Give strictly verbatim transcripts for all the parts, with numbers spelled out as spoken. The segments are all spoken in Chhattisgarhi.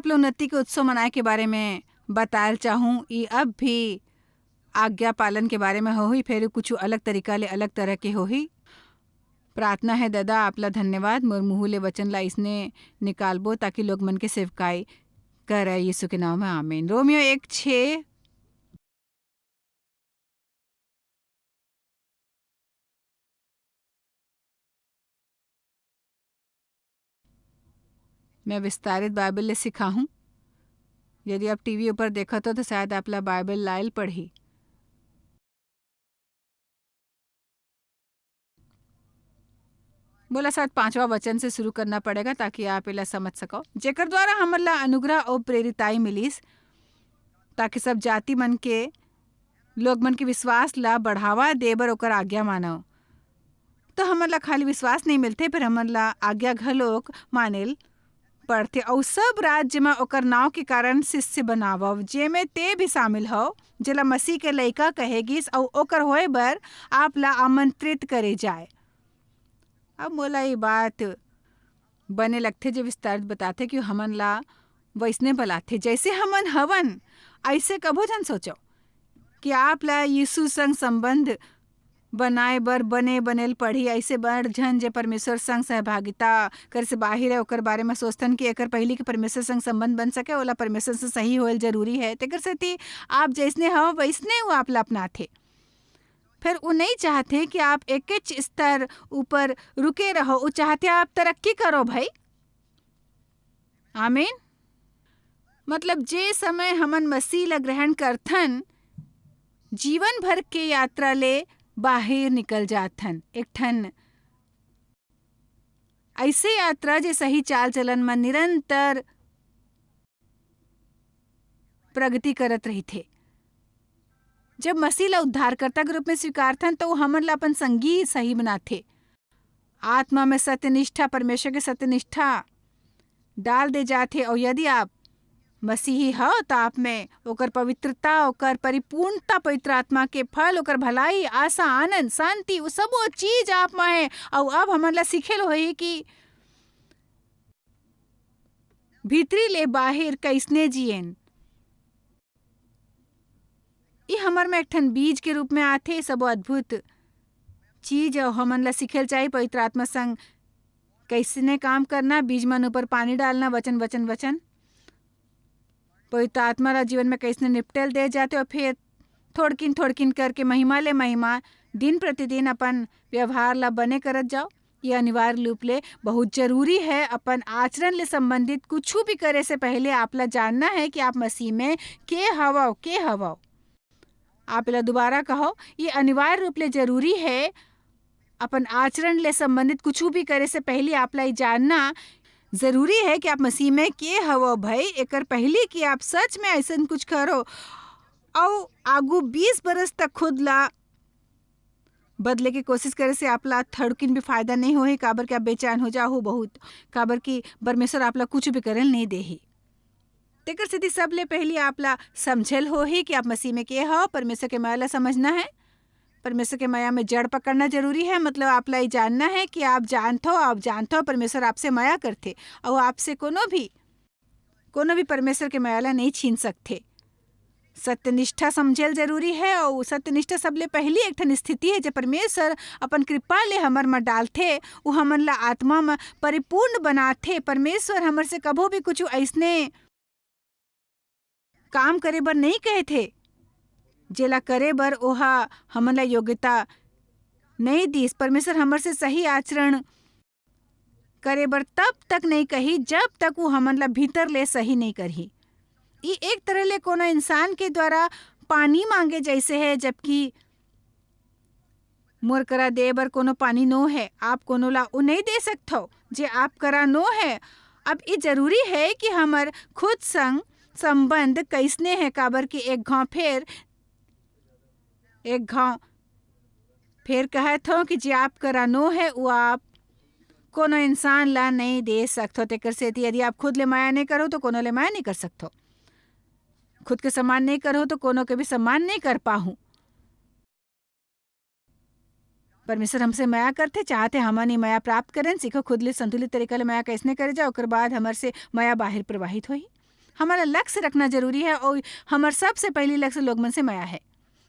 प्लोन्नति के उत्सव मनाए के बारे में बतायल चाहूँ। ई अब भी आज्ञा पालन के बारे में होही, फेर कुछ अलग तरीका ले, अलग तरह के होही। प्रार्थना है दादा, आप ला धन्यवाद। मोर मुँह ले वचन ला इसने निकालबो, ताकि लोग मन के सेवकाई करे। यीशु के नाम में, आमीन। रोमियो एक छः। मैं विस्तारित बाइबल ले सिखाहूँ। यदि आप टीवी ऊपर देखत हो, तो शायद आप ला बाइबल लाइल पढ़ही। मोला शायद पांचवा वचन से शुरू करना पड़ेगा, ताकि आप एला समझ सको। "जेकर द्वारा हमन ला अनुग्रह अउ प्रेरिताई मिलिस, ताकि सब जाति मन के लोग मन के विश्वास ला बढ़ावा दे बर ओकर आज्ञा मानव।" तो हमन ला खाली विश्वास नहीं मिलथे, फिर हमन ला आज्ञा घलोक मानेल पड़थे। "अउ सब राज्य म ओकर नाव के कारण शिष्य बनावव, जेमे ते भी शामिल हव, जेला मसीह के लइका कहे गिस, अउ ओकर होए बर आप ला आमंत्रित करे जाए।" अब मोला ये बात बने लगथे, जे विस्तारित बताथे कि हमन ला वैसने बलाथे, जैसे हमन हवन, ऐसे कभो झन सोचो कि आप ला यीशु संग संबंध बनाए बर बने बनेल पड़ही। ऐसे बड़ झन, जे परमेश्वर संग सहभागिता करे से बाहिर है, ओकर बारे में सोचथन कि एकर पहिली के परमेश्वर संग संबंध बन सके, ओला परमेश्वर से सही होएल जरूरी है। तेकर सेती आप जैसने हव, वैसने वो आप ला अपनाथे। फिर वो नहीं चाहते कि आप एकेच स्तर ऊपर रुके रहो, वो चाहते आप तरक्की करो भाई। आमीन। मतलब, जे समय हमन मसीह ला ग्रहण करथन, जीवन भर के यात्रा ले बाहिर निकल जाथन। एक ठन ऐसे यात्रा, जे सही चाल चलन म निरंतर प्रगति करत रहिथे। जब मसीह ला उद्धारकर्ता के रूप में स्वीकारथन, तो वो हमन ला अपन संगी सही बनाथे। आत्मा में सत्यनिष्ठा, परमेश्वर के सत्यनिष्ठा डाल दे जाथे। और यदि आप मसीही हव, तो आप में ओकर पवित्रता, ओकर परिपूर्णता, पवित्र आत्मा के फल, ओकर भलाई, आशा, आनंद, शांति, वो सबो चीज आप में है। और अब हमन ला सीखे ल होही कि भीतरी ले बाहिर कैसने जिएन। ये हमर में एक ठन बीज के रूप में आथे, सबो अद्भुत चीज, अउ हमन ला सीखे ल चाही पवित्र आत्मा संग कैसने काम करना, बीज मन ऊपर पानी डालना, वचन, वचन, वचन। पवित्र आत्मा ला जीवन में कैसने निपटेल दे जाथे, और फिर थोड़किन, थोड़किन करके महिमा ले महिमा, दिन प्रतिदिन अपन व्यवहार ला बने करत जाओ। ये अनिवार्य रूप ले बहुत जरूरी है। अपन आचरण ले संबंधित कुछु भी करे से पहले आप ला जानना है कि आप मसीह में के हवव, के हवव। आप एला दोबारा कहो, ये अनिवार्य रूप ले जरूरी है। अपन आचरण ले संबंधित कुछु भी करे से पहले आप ला ये जानना जरूरी है कि आप मसीह में के हवव भाई। एकर पहले कि आप सच में ऐसन कुछ करो, अउ आगू बीस बरस तक खुद ला बदले के कोशिश करे से आप ला थोड़किन भी फायदा नहीं होही, काबर कि आप बेचैन हो जाहू बहुत, काबर कि परमेश्वर आप ला कुछ भी करे ल नहीं देही। तेकर सेती सबले पहली आप ला समझे ल होही कि आप मसीह में के हव। परमेश्वर के मया ला समझना है, परमेश्वर के मया में जड़ पकड़ना जरूरी है। मतलब, आप ला ये जानना है कि आप जानत हो, आप जानत हो, परमेश्वर आपसे मया करथे, अउ आपसे कोनो भी, कोनो भी परमेश्वर के मया ला नहीं छीन सकथे। सत्यनिष्ठा समझे ल जरूरी है, अउ सत्यनिष्ठा सबले पहली एक ठन स्थिति है, जे परमेश्वर अपन कृपा ले हमर म डालथे, वो हमन ला आत्मा म परिपूर्ण बनाथे। परमेश्वर हमर से कभो भी कुछ ऐसने काम करे बर नहीं कहे थे, जेला करे बर ओहा हमन ला योग्यता नहीं दीस। परमेश्वर हमर से सही आचरण करे बर तब तक नहीं कही, जब तक वो हमन ला भीतर ले सही नहीं करही। ई एक तरह ले कोनो इंसान के द्वारा पानी मांगे जैसे है, जबकि मोर करा दे बर कोनो पानी नो है। आप कोनो ला वो नहीं दे सकथो, जे आप करा नो है। अब ई जरूरी है कि हमर खुद संग संबंध कैसने है, काबर कि एक घाव फेर, एक घाव फेर कहत हो कि जे आप करा नो है, वो आप कोनो इंसान ला नहीं दे सकथो। तेकर सेती यदि आप खुद ले मया नहीं करो, तो कोनो ले मया नहीं कर सकथो। खुद के सम्मान नहीं करो, तो कोनो के भी सम्मान नहीं कर पाहू। परमेश्वर हमसे मया करथे, चाहथे हमन ये मया प्राप्त करें। सीखो खुद ले संतुलित तरीका ले मया कैसने करे जाए, ओकर बाद हमर से मया बाहिर प्रवाहित होही। हमन ला लक्ष्य रखना जरूरी है, और हमर सबसे पहली लक्ष्य लोग मन से मया है।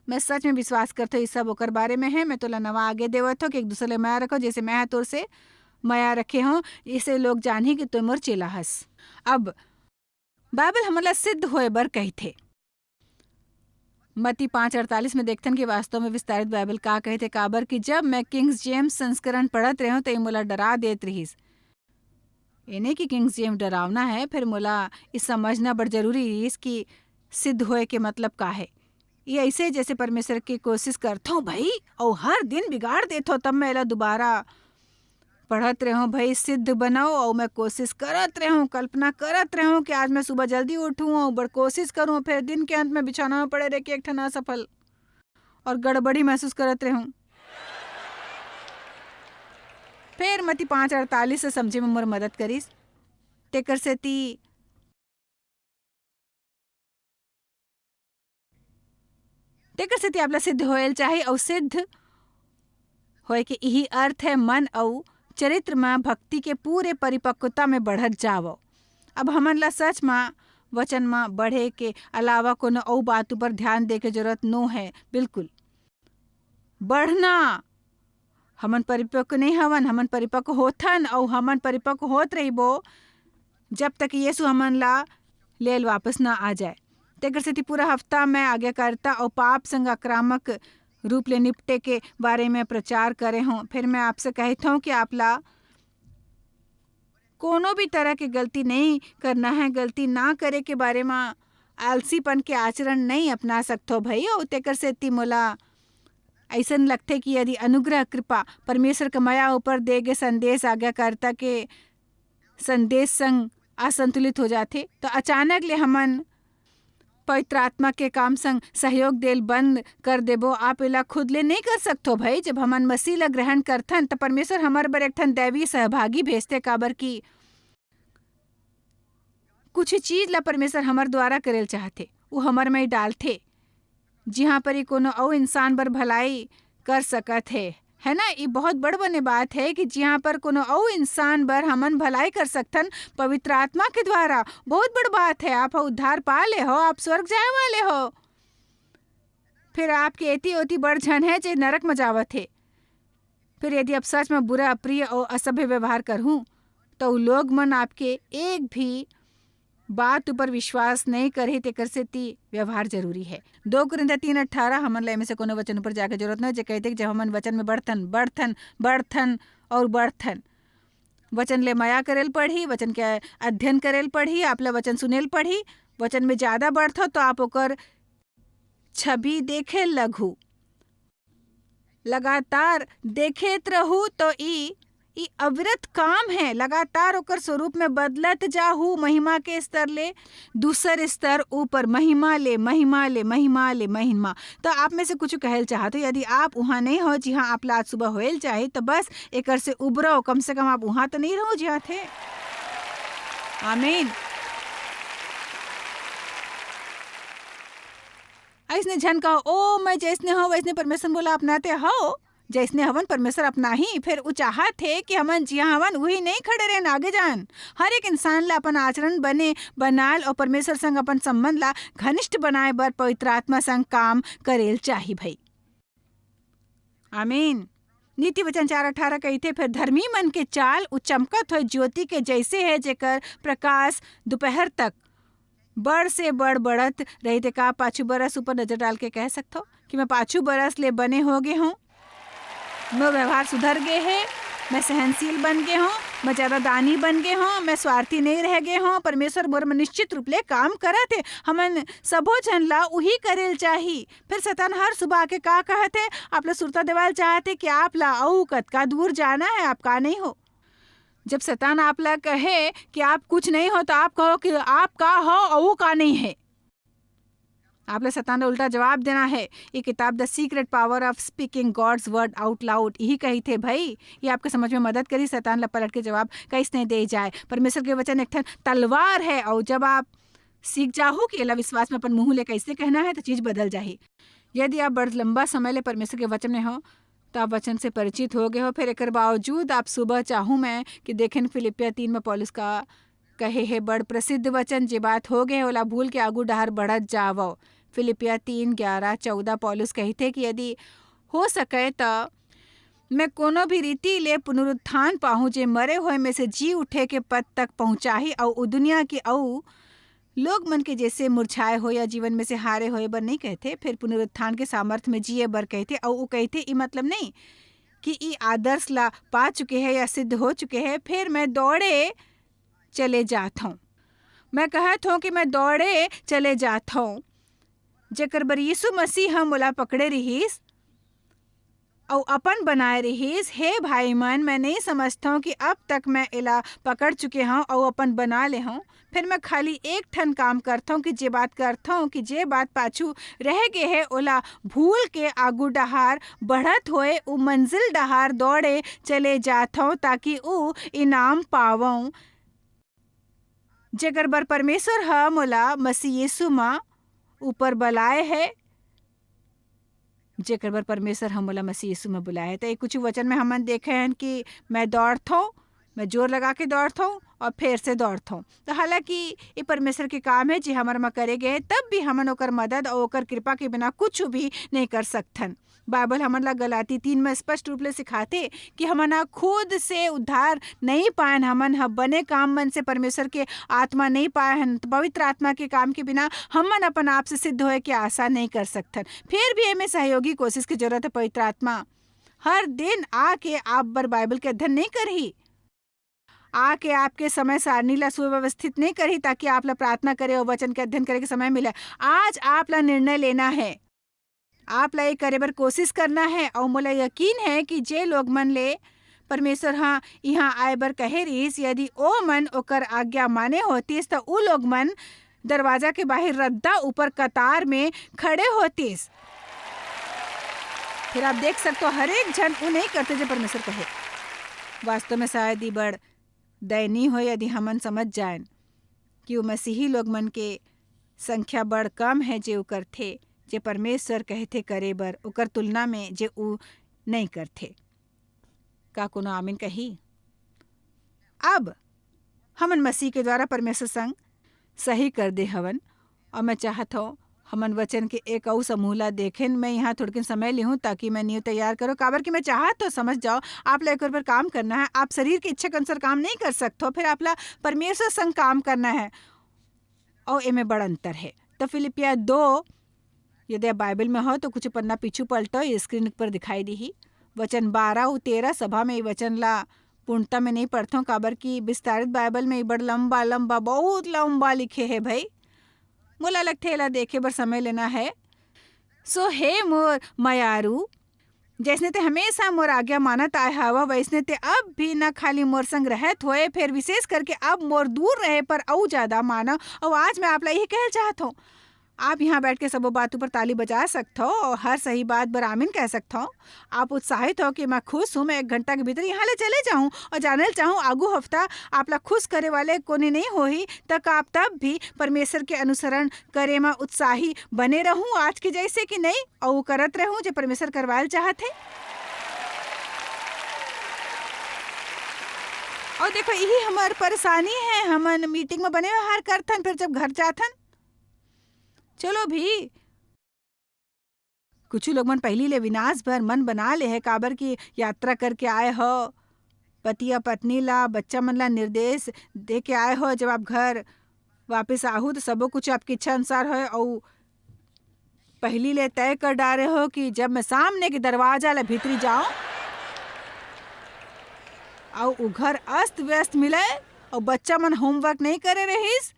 मैं सच में विश्वास करथो, ये सब ओकर बारे में है। मैं तोला नवा आगे देवत हो कि एक दूसरे ले मया रखो, जैसे मैं ह तोर से मया रखे हो, इसे लोग जानही कि तोय मोर चेला हस। अब बाइबल हमन ला सिद्ध होए बर कहिथे। मत्ती पाँच अड़तालीस में देखथन कि वास्तव में विस्तारित बाइबल का कहिथे, काबर कि जब मैं किंग्स जेम्स संस्करण पढ़त रहेंव, त ये मोला डरा देत रिहिस। ये नहीं कि किंग्स जेम्स डरावना है, फिर मोला ये समझना बड़ जरूरी रिहिस कि सिद्ध होए के मतलब का है। ये ऐसे जैसे परमेश्वर की कोशिश करथो भाई, और हर दिन बिगाड़ देथो, तब मैं एला दोबारा पढ़त रहेंव, भाई सिद्ध बनाओ, और मैं कोशिश करत रहेंव, कल्पना करत रहेंव कि आज मैं सुबह जल्दी उठूं और बड़ कोशिश करूं, फिर दिन के अंत में बिछौना में पड़े रह के एक ठन असफल और गड़बड़ी महसूस करत रहेंव। फिर मत्ती पाँच अड़तालीस से समझे में मोर मदद करिस। तेकर सेती तेकर सेती आप ला सिद्ध होयल चाही, अउ सिद्ध होए के इही अर्थ है मन अउ चरित्र म भक्ति के पूरे परिपक्वता में बढ़त जावव। अब हमन ला सच म वचन म बढ़े के अलावा कोनो अउ बात ऊपर ध्यान दे के जरूरत नो है। बिल्कुल बढ़ना, हमन परिपक्व नहीं हवन, हमन परिपक्व होथन अउ हमन परिपक्व होत रहिबो, जब तक यीशु हमन ला लेल वापस ना आ जाए। तेकर सेती पूरा हफ्ता मैं आज्ञाकारिता अउ पाप संग आक्रामक रूप ले निपटे के बारे में प्रचार करे हों। फिर मैं आपसे कहत हों कि आप ला कोनो भी तरह के गलती नहीं करना है। गलती ना करे के बारे में आलसीपन के आचरण नहीं अपना सकथो भाई, अउ तेकर सेती मोला अइसन लगथे कि यदि अनुग्रह, कृपा, परमेश्वर के मया ऊपर दे गे संदेश, आज्ञाकारिता के संदेश संग असंतुलित हो जाथे, तो अचानक ले हमन पवित्र आत्मा के काम संग सहयोग देल बंद कर देबो। आप एला खुद ले नहीं कर सकथो भाई। जब हमन मसीह ला ग्रहण करथन, त परमेश्वर हमर बर एक ठन दैवी सहभागी भेजथे, काबर कि कुछ चीज ला परमेश्वर हमर द्वारा करेल चाहथे, वो हमर में डालथे, जिहाँ पर ये कोनो अउ इंसान बर भलाई कर सकत हे, है ना? ये बहुत बड़ बने बात है कि जिहाँ पर कोनो अउ इंसान बर हमन भलाई कर सकथन पवित्र आत्मा के द्वारा। बहुत बड़ बात है। आप ह उद्धार पा ले हो, आप स्वर्ग जाए वाले हो। फिर आपके एती ओती बड़ झन है जे नरक में जावत हे। फिर यदि आप सच में बुरा, अप्रिय और असभ्य व्यवहार करहूँ, तो उ लोग मन आपके एक भी बात ऊपर विश्वास नहीं करही, तेकर सेती व्यवहार जरूरी है। दो कुरिन्थिया तीन अठारह, हमन ला एमे से कोनो वचन ऊपर जाके जरूरत नहीं, जे कहते कि जब हमन वचन में बढ़थन, बढ़थन, बढ़थन और बढ़थन, वचन ले मया करेल पड़ही, वचन के अध्ययन करेल पड़ही, आप ला वचन सुनेल पड़ही। वचन में ज्यादा बढ़थो तो आप ओकर छवि देखे लगहू। लगातार देखेत रहू तो ई, ई अविरत काम है। लगातार ओकर स्वरूप में बदलत जाहू, महिमा के स्तर ले दूसर स्तर ऊपर, महिमा ले महिमा ले महिमा ले महिमा। तो आप में से कुछ कहल चाहत हो, यदि आप उहाँ नहीं हो जिहाँ आप ला आज सुबह होएल चाही, तो बस एकर से उबरो, कम से कम आप उहाँ तो नहीं रहो जिहाँ थे। आमीन। अइसने झन कहो, "ओ, मैं जइसने हव, वइसने परमेश्वर मोला अपनाथे।" हव, जइसने हवन, परमेश्वर अपनाही। फेर उ चाहत हे कि हमन जिहाँ हवन, उही नहीं खड़े रहेन, आगे जान। हर एक इंसान ला अपन आचरण बने, बनाल अउ परमेश्वर संग अपन संबंध ला घनिष्ठ बनाए बर पवित्र आत्मा संग काम करेल चाही भई। आमीन। नीति वचन चार अठारह कहिथे, "फेर धर्मी मन के चाल उ चमकत होए ज्योति के जइसे हे, जेकर प्रकाश दोपहर तक बड़ से बड़ बढ़त रहिथे।" का पाछू बरस ऊपर नजर डाल के कह सकथो कि मैं पाछू बरस ले बने हो गे हूँ, मोर व्यवहार सुधर गे हे, मैं सहनशील बन गे हूँ, मैं ज्यादा दानी बन गे हूँ, मैं स्वार्थी नहीं रह गे हूँ, परमेश्वर मोर में निश्चित रूप ले काम करत हे। हमन सबो झन ला उही करेल चाही। फिर शैतान हर सुबह आके का कहत हे, आप ला सुरता देवाल चाहत हे कि आप ला अऊ कतका दूर जाना है, आप का नहीं हो। जब शैतान आप ला कहे कि आप कुछ नहीं हो, तो आप कहो कि आप का हो, अऊ का नहीं है। आप ला शैतान ला उल्टा जवाब देना है। ये किताब The Secret Power of Speaking God's Word Out Loud यही कहिथे, भाई, ये आपके समझ में मदद करी, शैतान ला पलट के जवाब कैसने दे जाए। परमेश्वर के वचन एक ठन तलवार है, और जब आप सीख जाहू कि एला विश्वास में अपन मुंह ले कैसे कहना है, तो चीज बदल जाही। यदि आप बड़ लंबा समय ले परमेश्वर के वचन में हो, तो आप वचन से परिचित हो गए हो, फिर एकर बावजूद आप सुबह चाहूँ मैं कि देखें फिलिपिया तीन में पौलुस का कहे हे बड़ प्रसिद्ध वचन, "जे बात हो गए, ओला भूल के आगू डहार बढ़त जावव।" फिलिपिया तीन ग्यारह चौदह पौलुस कहिथे कि यदि हो सके, त मैं कोनो भी रीति ले पुनरुत्थान पाहूं, जे मरे होए में से जी उठे के पद तक पहुंचाही, अउ उ दुनिया के अउ लोग मन के जैसे मुरझाए होए या जीवन में से हारे होए बर नहीं कहथे, फिर पुनरुत्थान के सामर्थ्य में जिए बर कहथे। अउ उ कहथे, ई मतलब नहीं कि ई आदर्श ला पा चुके हे या सिद्ध हो चुके हे, फिर मैं दौड़े चले जात हूँ। मैं कहत हूँ कि मैं दौड़े चले जात हूँ। जेकर बर यीशु मसीह ह मोला पकड़े रिहिस अउ अपन बनाए रिहिस, हे भाई मन, मैं नहीं समझथौं कि अब तक मैं एला पकड़ चुके हौं अउ अपन बना ले हौं। फिर मैं खाली एक ठन काम करथौं कि जे बात करथौं, कि जे बात पाछू रह गे हे, ओला भूल के आगू डहार बढ़त होए उ मंजिल डहार दौड़े चले जाथौं, ताकि उ इनाम पावौं, जेकर बर परमेश्वर ह मोला मसीह यीशु म ऊपर बलाए हे, जेकर बर परमेश्वर ह मोला मसीह यीशु म बुलाए हे। त ये कुछ वचन में हमन देखे हन कि मैं दौड़थौं, मैं जोर लगा के दौड़थौं अउ फेर से दौड़थौं। त हालांकि ये परमेश्वर के काम हे, जे हमर म करे गे हे, तब भी हमन ओकर मदद अउ ओकर कृपा के बिना कुछ भी नहीं कर सकथन। बाइबल हमन ला गलाती तीन में स्पष्ट रूप ले सिखाथे कि हमन ह खुद से उद्धार नहीं पायन, हमन ह बने काम मन से परमेश्वर के आत्मा नहीं पाए हन। त पवित्र आत्मा के काम के बिना हमन अपन आप से सिद्ध होए के आशा नहीं कर सकथन। फिर भी एमे सहयोगी कोशिश के जरूरत हे। पवित्र आत्मा हर दिन आके आप बर बाइबल के अध्ययन नहीं करही, आके आपके समय सारणी ला सुव्यवस्थित नहीं करही, ताकि आप ला प्रार्थना करे अउ वचन के अध्ययन करे के समय मिले। आज आप ला निर्णय लेना हे, आप ला ये करे बर कोशिश करना हे, अउ मोला यकीन हे कि जे लोग मन ले परमेश्वर ह इहाँ आए बर कहे रिहिस, यदि ओ मन ओकर आज्ञा माने होतिस, त उ लोग मन दरवाजा के बाहिर रद्दा ऊपर कतार में खड़े होतिस। फिर आप देख सकथो, हर एक झन उ नहीं करथे, जे परमेश्वर कहे। वास्तव में शायद ई बड़ दयनीय हो, यदि हमन समझ जाएन कि उ मसीही लोग मन के संख्या बड़ कम हे, जे उ करथे, जे परमेश्वर कहथे करे बर, ओकर तुलना में जे उ नहीं करथे। का कोनो आमीन कही? अब हमन मसीह के द्वारा परमेश्वर संग सही कर दे हवन, अउ मैं चाहत हौं, हमन वचन के एक अउ समूह ला देखेन। मैं यहाँ थोड़किन समय लेहूँ, ताकि मैं नींव तैयार करूँ, काबर कि मैं चाहत हौं, समझ जाओ, आप ला एकर पर काम करना हे। आप शरीर के इच्छा के अनुसार काम नहीं कर सकत हो, फिर आप ला परमेश्वर संग काम करना हे, अउ एमे बड़ अंतर हे। त फिलिपिया दो, यदि आप बाइबल में हो, तो कुछ पन्ना पीछू पलटो, ये स्क्रीन पर दिखाई दीही। वचन बारह अउ तेरह, सभा में ये वचन ला पूर्णता में नहीं पढ़थौं, काबर कि विस्तारित बाइबल में ये बड़ लंबा, लंबा, बहुत लंबा लिखे हे भाई। मोला लगथे, एला देखे बर समय लेना हे। सो हे मोर मयारू, जैसने ते हमेशा मोर आज्ञा मानत आए हव, वैसने ते अब भी न खाली मोर संग रहत होए, फेर विशेष करके अब मोर दूर रहे पर अउ ज्यादा मानव। अउ आज मैं आप ला यही कहल चाहत हौं, आप यहाँ बैठ के सबो बात ऊपर ताली बजा सकत हो अउ हर सही बात बर आमीन कह सकत हो। आप उत्साहित हो कि मैं खुश हूँ, मैं एक घंटा के भीतर यहाँ ले चले जाऊँ अउ जाने ल चाहूँ, आगू हफ्ता आप ला खुश करे वाले कोनी नहीं होही, त का आप तब भी परमेश्वर के अनुसरण करे म उत्साही बने रहूँ आज के जैसे कि नहीं, अउ करत रहूँ जे परमेश्वर करवाए ल चाहत हे। अउ देखो, यही हमर परेशानी हे, हमन मीटिंग में बने व्यवहार करथन, फिर जब घर जाथन, चलो भी, कुछ लोग मन पहिली ले विनाश भर मन बना ले हे, काबर कि यात्रा करके आए हो, पति या पत्नी ला, बच्चा मन ला निर्देश दे के आए हो, जब आप घर वापस आहू, तो सबो कुछ आपकी इच्छा अनुसार होए, अउ पहिली ले तय कर डारे हो कि जब मैं सामने के दरवाजा ला भीतरी जाऊं, अउ उ घर अस्त व्यस्त मिले, अउ बच्चा मन होमवर्क नहीं करे रहिस,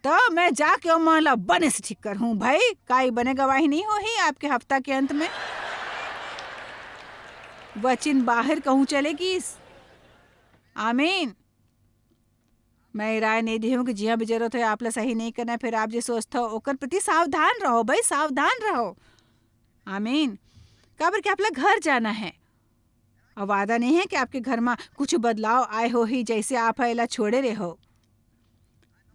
त मैं जाके ओमन ला बने से ठीक करहूं। भाई, का ई बने गवाही नहीं होही आपके हफ्ता के अंत में? वचन बाहर कहूं चले गिस। आमीन। मैं ये राय नहीं देहूं कि जिहां भी जरूरत हो, आप ला सही नहीं करना, फिर आप जे सोचत हो, ओकर प्रति सावधान रहो भाई, सावधान रहो। आमीन। काबर कि आप ला घर जाना है। अउ वादा नहीं है कि आपके घर में कुछ बदलाव आए होही, जैसे आप ह एला छोड़े रहे हो।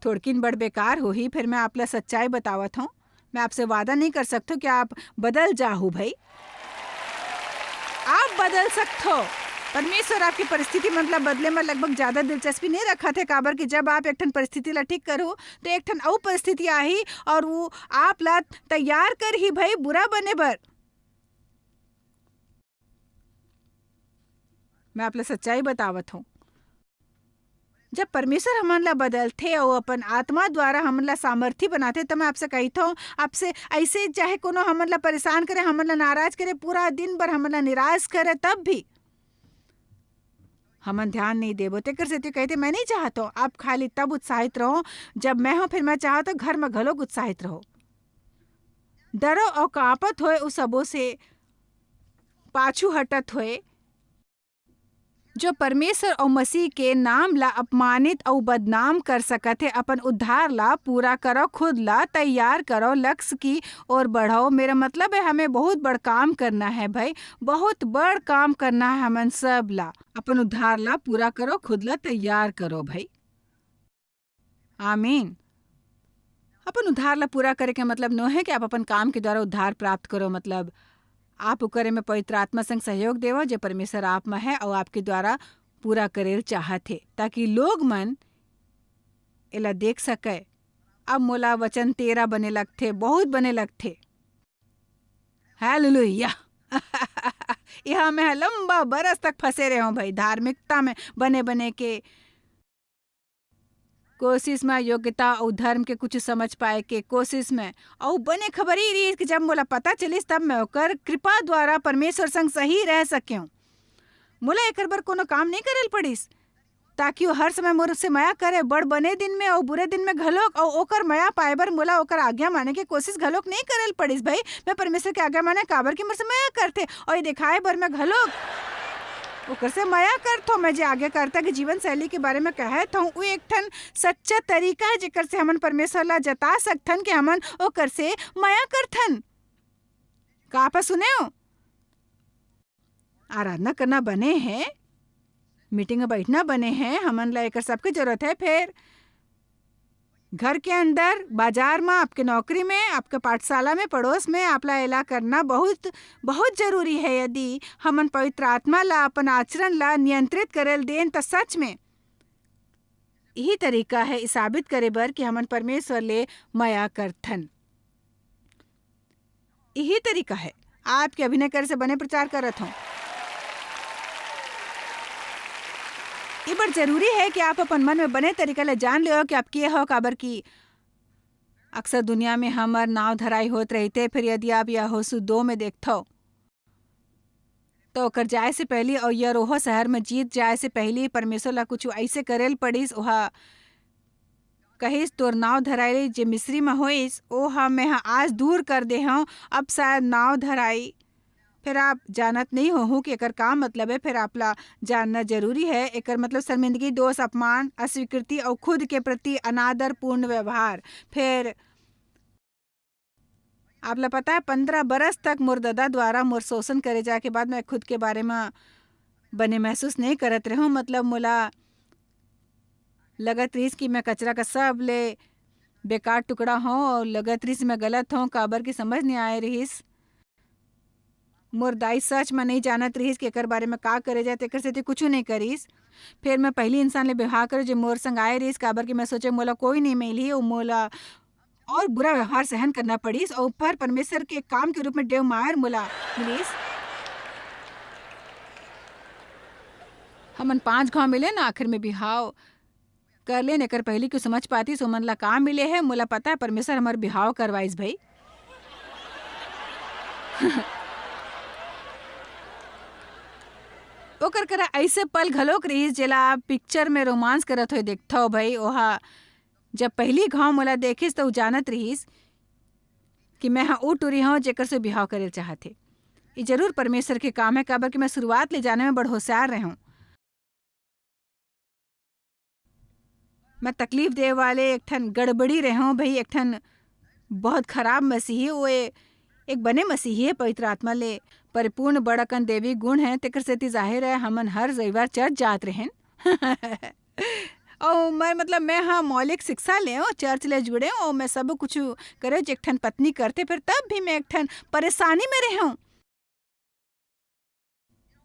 थोड़किन बड़ बेकार होही, फिर मैं आप ला सच्चाई बतावत हूँ। मैं आपसे वादा नहीं कर सकत हूँ कि आप बदल जाहू भाई। आप बदल सकत हो। परमेश्वर आपके परिस्थिति मन ला बदले म लगभग ज्यादा दिलचस्पी नहीं रखत हे, काबर कि जब आप एक ठन परिस्थिति ला ठीक करहू, तो एक ठन अउ परिस्थिति आही और वो आप ला तैयार करही भई बुरा बने बर। मैं आप ला सच्चाई बतावत हूँ, जब परमेश्वर हमन ला बदलथे अउ अपन आत्मा द्वारा हमन ला सामर्थी बनाथे, त मैं आपसे कहिथौं, आपसे ऐसे चाहे कोनो हमन ला परेशान करे, हमन ला नाराज करे, पूरा दिन भर हमन ला निराश करे, तब भी हमन ध्यान नहीं देबो। तेकर सेती कहिथे, मैं नहीं चाहत हौं, आप खाली तब उत्साहित रहो, जब मैं हौं, फिर मैं चाहत हौं, घर में घलोक उत्साहित रहो। डरो अउ कांपत होए उ सबो से पाछू हटत होए, जो परमेश्वर अउ मसीह के नाम ला अपमानित अउ बदनाम कर सकत हे, अपन उद्धार ला पूरा करो, खुद ला तैयार करो, लक्ष्य की ओर बढ़ो। मेरा मतलब है, हमें बहुत बड़ काम करना है भाई, बहुत बड़ काम करना है हमन सब ला। अपन उद्धार ला पूरा करो, खुद ला तैयार करो भाई। आमीन। अपन उद्धार ला पूरा करे के मतलब नो है कि आप अपन काम के द्वारा उद्धार प्राप्त करो, मतलब आप ओकरे में पवित्र आत्मा संग सहयोग देवो, जे परमेश्वर आप में है और आपके द्वारा पूरा करेल चाहत हे, ताकि लोग मन एला देख सके। अब मोला वचन तेरह बने लगथे, बहुत बने लगथे। हालेलुया। यहाँ मैं लंबा बरस तक फंसे रहे हूँ भाई, धार्मिकता में बने बने के कोशिश में, योग्यता अउ धर्म के कुछ समझ पाए के कोशिश में। अउ बने खबर ई रहिस कि जब मोला पता चलिस, तब मैं ओकर कृपा द्वारा परमेश्वर संग सही रह सकेंव। मोला एकर बर कोनो काम नहीं करेल पड़िस, ताकि वो हर समय मोर से मया करे, बड़ बने दिन में अउ बुरे दिन में घलोक। अउ ओकर मया पाए बर मोला ओकर आज्ञा माने के कोशिश घलोक नहीं करेल पड़िस। भाई, मैं परमेश्वर के आज्ञा माने, काबर कि मोर से मया करथे, अउ ये दिखाए बर मैं घलोक ओकर से मया करथौं। मैं जे आज्ञाकारिता के जीवन शैली के बारे में कहत हौं, वो एक ठन सच्चा तरीका है, जेकर से हमन परमेश्वर ला जता सकथन कि हमन ओकर से मया करथन। का आप सुने हो? आराधना करना बने है, मीटिंग में बैठना बने है, हमन ला एकर सबके जरूरत है। फिर घर के अंदर, बाजार में, आपके नौकरी में, आपके पाठशाला में, पड़ोस में, आप ला एला करना बहुत, बहुत जरूरी है। यदि हमन पवित्र आत्मा ला अपन आचरण ला नियंत्रित करेल देन, त सच में यही तरीका है ई साबित करे बर कि हमन परमेश्वर ले मया करथन। यही तरीका है। आपके अभिनय करे से बने प्रचार करत हौं। ये बड़ जरूरी है कि आप अपन मन में बने तरीका ले जान लेव कि आप के हो, काबर कि अक्सर दुनिया में हमर नाव धराई होत रहिथे। फिर यदि आप यहोशू दो में देखथव, तो ओकर जाए से पहली और यरीहो शहर में जीत जाए से पहली परमेश्वर ला कुछ ऐसे करेल पड़िस। ओहा कहिस, "तोर नाव धराई जे मिस्री में होइस, ओ ह मैं ह आज दूर कर दे हौं, अब शायद नाव धराई।" फिर आप जानत नहीं होहू कि एकर का मतलब है, फिर आप ला जानना जरूरी है। एकर मतलब शर्मिंदगी, दोष, अपमान, अस्वीकृति और खुद के प्रति अनादरपूर्ण व्यवहार। फिर आप ला पता है, पंद्रह बरस तक मोर ददा द्वारा मोर शोषण करे जाए के बाद मैं खुद के बारे में बने महसूस नहीं करत रहूं। मतलब मोला लगत रहिस कि मैं कचरा का सब ले बेकार टुकड़ा हौं और लगत रहिस मैं गलत हौं, काबर कि समझ नहीं आए रहिस। मोर दाई सच में नहीं जानत रहिस कि एकर बारे में का करे जाए, तेकर सेती कुछू नहीं करिस। फिर मैं पहली इंसान ले व्यवहार करे जे मोर संग आए रहिस, काबर कि मैं सोचे मोला कोई नहीं मिलही, अउ मोला और बुरा व्यवहार सहन करना पड़िस, और पर परमेश्वर के काम के रूप में डेव मार मोला मिलिस। हमन पांच घाव मिले ना, आखिर में बिहाव कर लेन। एकर पहली क्यों समझ पाती, सो मन ला काम मिले है, मोला पता है परमेश्वर हमर बिहाव करवाइस भाई। ओकर करा ऐसे पल घलोक रहिस, जेला आप पिक्चर में रोमांस करत होए देखथव भाई। ओहा जब पहली घाव मोला देखिस, त उ जानत रहिस कि मैं ह ओ टूरी हौं, जेकर से बिहाव करे ल चाहत हे। ई जरूर परमेश्वर के काम है, काबर कि मैं शुरुआत ले जाने में बड़ होशियार रहूं। मैं तकलीफ देवे वाले एक ठन गड़बड़ी रहूं भाई, एक ठन बहुत खराब मसीही। वो ए-, एक बने मसीही है, पवित्र आत्मा ले परिपूर्ण, बड़ अकन देवी गुण है, तेकर सेती जाहिर है हमन हर रविवार चर्च जात रहेन। अउ मैं, मतलब, मैं ह मौलिक शिक्षा लेव, चर्च ले जुड़ेव, अउ मैं सब कुछ करेव जे एक ठन पत्नी करथे, फिर तब भी मैं एक ठन परेशानी में रहेव।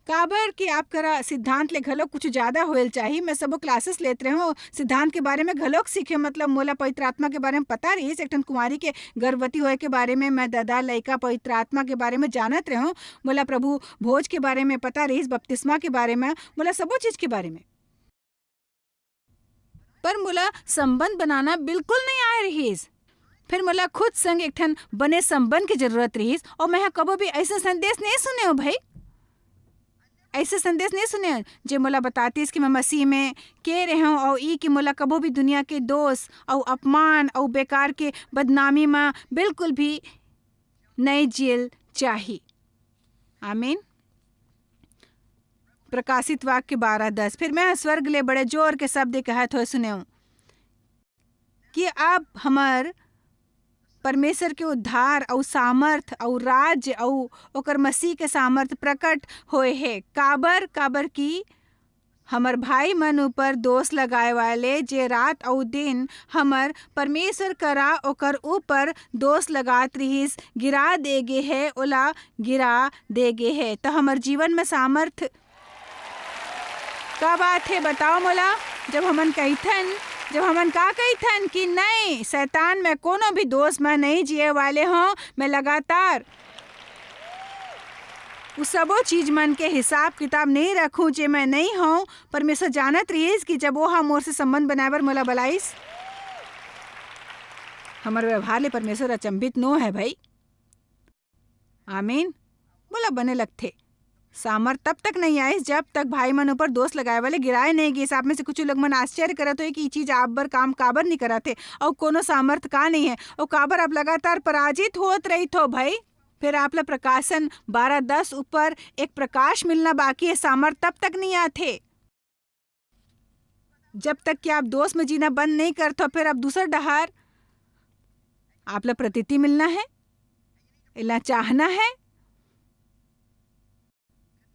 काबर कि आप करा सिद्धांत ले घलोक कुछ ज्यादा होएल चाही। मैं सबो classes लेत रहे हूँ, सिद्धांत के बारे में घलोक सीखे, मतलब मोला पवित्र आत्मा के बारे में पता रहिस, एक ठन कुंवारी के गर्भवती होए के बारे में, मैं ददा लइका पवित्र आत्मा के बारे में जानत रहे हूँ, मोला प्रभु भोज के बारे में पता रहिस, बपतिस्मा के बारे में, मोला सबो चीज के बारे में। पर मोला संबंध बनाना बिल्कुल नहीं आए रहिस। फिर मोला खुद संग एक ठन बने संबंध के जरूरत रहिस, और मैं ह कबो भी ऐसे संदेश नहीं सुने हूँ भाई, ऐसे संदेश नहीं सुने हूँ जे मोला बतातिस कि मैं मसीह में के रहे हूँ, और ई कि मोला कबो भी दुनिया के दोष और अपमान और बेकार के बदनामी में बिल्कुल भी नहीं जियल चाही। आमीन। प्रकाशित वाक्य बारह दस। फिर मैं स्वर्ग ले बड़े जोर के शब्द कहत हुए सुने हूँ कि अब हमर परमेश्वर के उद्धार अउ सामर्थ अउ राज्य अउ ओकर मसीह के सामर्थ प्रकट होए हे। काबर? काबर कि हमर भाई मन ऊपर दोष लगाए वाले, जे रात अउ दिन हमर परमेश्वर करा ओकर ऊपर दोष लगात रिहिस, गिरा दे गे हे, ओला गिरा दे गे हे। त हमर जीवन में सामर्थ का बात हे, बताओ मोला। जब हमन कहिथन, जब हमन का कहिथन कि नहीं, शैतान, मैं कोनो भी दोष में नहीं जिए वाले हों, मैं लगातार उ सबो चीज मन के हिसाब किताब नहीं रखूं जे मैं नहीं हों। परमेश्वर जानत रहिस कि जब वो हा मोर से संबंध बनाए बर मोला बलाइस। हमर व्यवहार ले परमेश्वर अचंभित नो है भाई। आमीन। मोला बने लगथे, सामर तब तक नहीं आइस जब तक भाई मन ऊपर दोष लगाए वाले गिराए नहीं गिस। आप में से कुछ लोग मन आश्चर्य करत हो कि ई चीज आप बर काम काबर नहीं करत हे, और कोनो सामर्थ का नहीं है, और काबर आप लगातार पराजित होत रहित हो भाई। फिर आप ला प्रकाशन बारह दस ऊपर एक प्रकाश मिलना बाकी है, सामर तब तक नहीं आथे जब तक कि आप दोष में जीना बंद नहीं करथो। फिर आप दूसर डहार, आप ला प्रतीति मिलना है, एला चाहना है,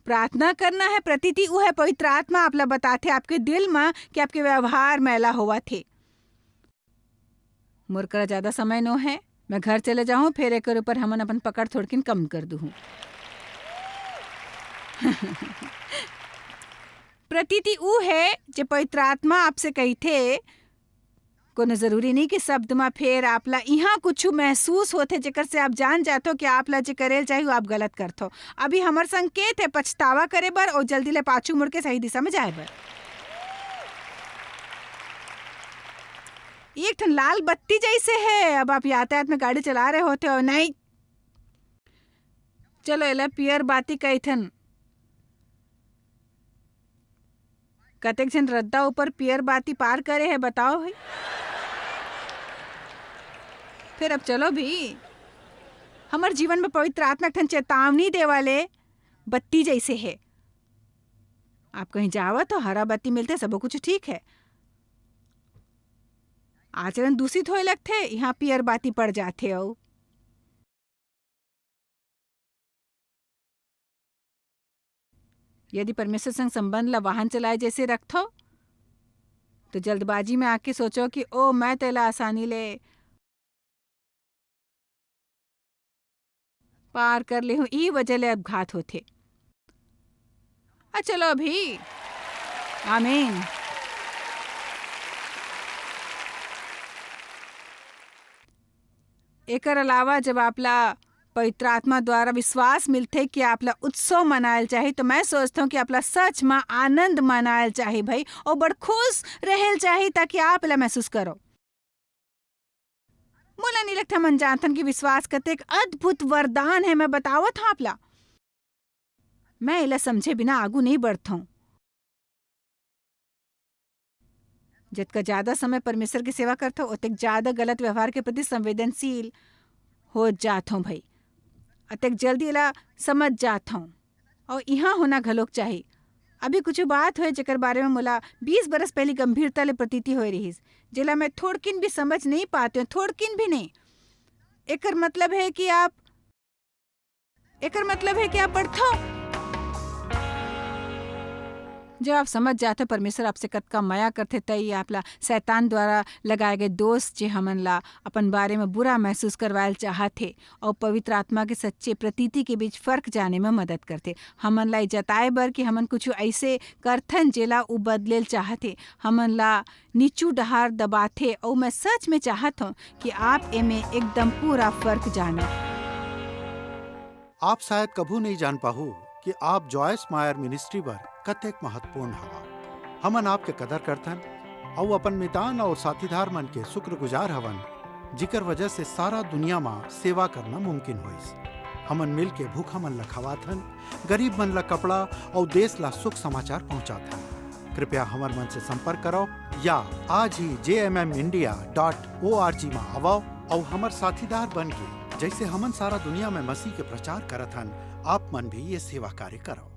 प्रार्थना करना है। प्रतीति उ है, पवित्र आत्मा आप ला बताथे आपके दिल में कि आपके व्यवहार मैला होवत हे। मोर करा ज्यादा समय नो है, मैं घर चले जाहूं, फिर एकर ऊपर हमन अपन पकड़ थोड़किन कम कर दूहूं। प्रतीति उ है जे पवित्र आत्मा आपसे कहिथे, कोनो जरूरी नहीं कि शब्द म फेर आप ला इहाँ कुछु महसूस होथे, जेकर से आप जान जाथो कि आप ला जे करेल चाही, वो आप गलत करथो। अभी हमर संकेत है पछतावा करे बर और जल्दी ले पाछू मुड़ के सही दिशा में जाए बर। ये एक ठन लाल बत्ती जैसे है। अब आप यातायात में गाड़ी चला रहे होते हो, नहीं, चलो एला पियर बाती कहिथन। कतेक झन रद्दा ऊपर पियर बाती पार करे है, बताओ भाई। फिर अब चलो भी, हमर जीवन में पवित्र आत्मा एक ठन चेतावनी दे वाले बत्ती जैसे है। आप कहीं जावत हो, हरा बत्ती मिलथे, सबो कुछ ठीक है। आचरण दूषित होए लगथे, यहाँ पियर बाती पड़ जाथे। अउ यदि परमेश्वर संग संबंध ला वाहन चलाए जैसे रखथो, तो जल्दबाजी में आके सोचो कि ओ, मैं तेला आसानी ले पार कर ले हूँ, ई वजह ले अपघात होथे। आ, चलो अभी। आमीन। एकर अलावा जब आप ला पवित्र आत्मा द्वारा विश्वास मिलथे कि आप ला उत्सव मनायल चाही, तो मैं सोचथौं कि आप ला सच म आनंद मनायल चाही भाई, और बड़ खुश रहेल चाही, ताकि आप ला महसूस करो। मोला नहीं लगता मन जानथन कि विश्वास कतेक अद्भुत वरदान है। मैं बतावत हौं आप ला, मैं एला समझे बिना आगू नहीं बढ़थौं। जतका ज्यादा समय परमेश्वर के सेवा करथौं, ओतेक ज्यादा गलत व्यवहार के प्रति संवेदनशील हो जाथौं भाई। अतेक जल्दी एला समझ जाथौं। और इहाँ होना घलोक चाही। अभी कुछ बात होए, जेकर बारे में मोला बीस बरस पहली गंभीरता ले प्रतीति होए रहिस, जेला मैं थोड़किन भी समझ नहीं पाते हौं, थोड़किन भी नहीं। एकर मतलब है कि आप, एकर मतलब है कि आप बढ़थो। जब आप समझ जाते परमेश्वर आपसे कतका मया करथे, तई आप ला शैतान द्वारा लगाए गए दोष, जे हमन ला अपन बारे में बुरा महसूस करवायल चाहत हे, और पवित्र आत्मा के सच्चे प्रतीति के बीच फर्क जाने में मदद करथे। हमन ला ये जताए बर कि हमन कुछ ऐसे करथन, जेला उ बदलेल चाहत हे, हमन ला नीचू डहार दबाथे। और मैं सच में चाहत हूँ कि आप एमे एकदम पूरा फर्क जानो। आप शायद कभू नहीं जान पाहू कि आप जॉयस मायर मिनिस्ट्री बर कतेक महत्वपूर्ण हवा। हमन आपके कदर करथन, अउ अपन मितान और साथीदार मन के शुक्रगुजार हवन, जिकर वजह से सारा दुनिया मा सेवा करना मुमकिन होइस। हमन मिल के भूखा मन ला खवाथन, गरीब मन ला कपड़ा और देश ला सुख समाचार पहुंचाथन। कृपया हमर मन से संपर्क करो या आज ही जे M M India dot O R G मा आवो और हमर साथीदार बन के, जैसे हमन सारा दुनिया में मसीह के प्रचार करत हन, आप मन भी ये सेवा कार्य करो।